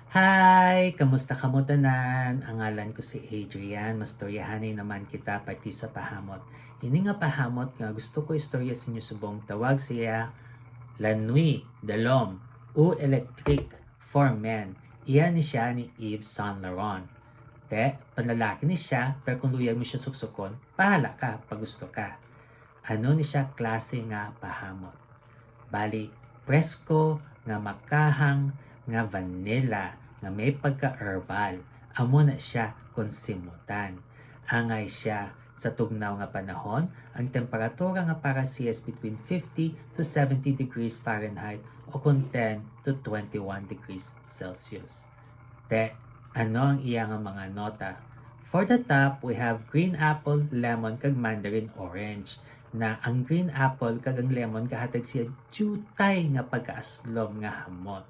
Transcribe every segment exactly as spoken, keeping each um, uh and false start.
Hi! Kamusta kamo tanan? Ang ngalan ko si Adrian. Mastoryahanay naman kita parte sa pahamot. Ini nga pahamot nga gusto ko istorya sa inyo subong tawag siya La Nuit de l'Homme, Eau Électrique for Men. Iya ni siya ni Yves Saint Laurent. Te, panlalaki ni siya, pero kung luyag mo siya suksukon, bahala ka pag gusto ka. Ano ni siya klase nga pahamot? Bali, presko nga makahang nga vanilla nga may pagka-herbal. Amo na siya kung simutan. Angay siya sa tugnaw nga panahon, ang temperatura nga para siya is between fifty to seventy degrees Fahrenheit o kung ten to twenty-one degrees Celsius. Te, ano ang iya nga mga nota? For the top, we have green apple, lemon, kag mandarin orange. Na ang green apple kag ang lemon gahatag siya diutay nga pagkaaslom nga hamot.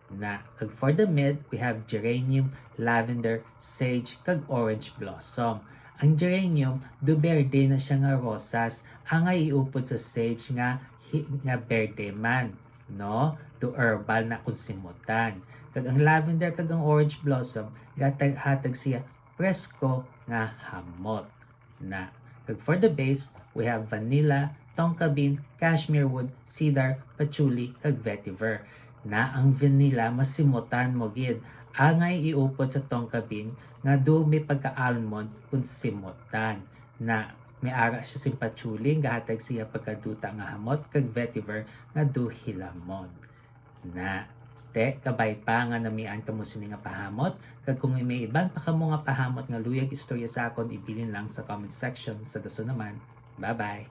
Na, kag for the mid, we have geranium, lavender, sage, kag orange blossom. Ang geranium, do berde na siya nga rosas, angay iupod sa sage nga hi-, nga berde man, no? Do herbal na kung simutan. Kag ang lavender kag ang orange blossom, gatag-, hatag siya presko nga hamot na. Kag for the base, we have vanilla, tonka bean, cashmere wood, cedar, patchouli, kag vetiver. Na ang vanilla, masimutan mo gid. Angay iupod sa tonka bean nga do may pagka-almond kung simutan. Na may ara siya sing patchouli, gahatag siya pagkaduta nga hamot, kag vetiver nga do hilamon. Na, te, kabay pa nga namian kamo sini nga pahamot, kag kung may iban pa kamo nga pahamot nga luyag istorya sa akon, ibilin lang sa comment section. Sa dason naman, bye-bye.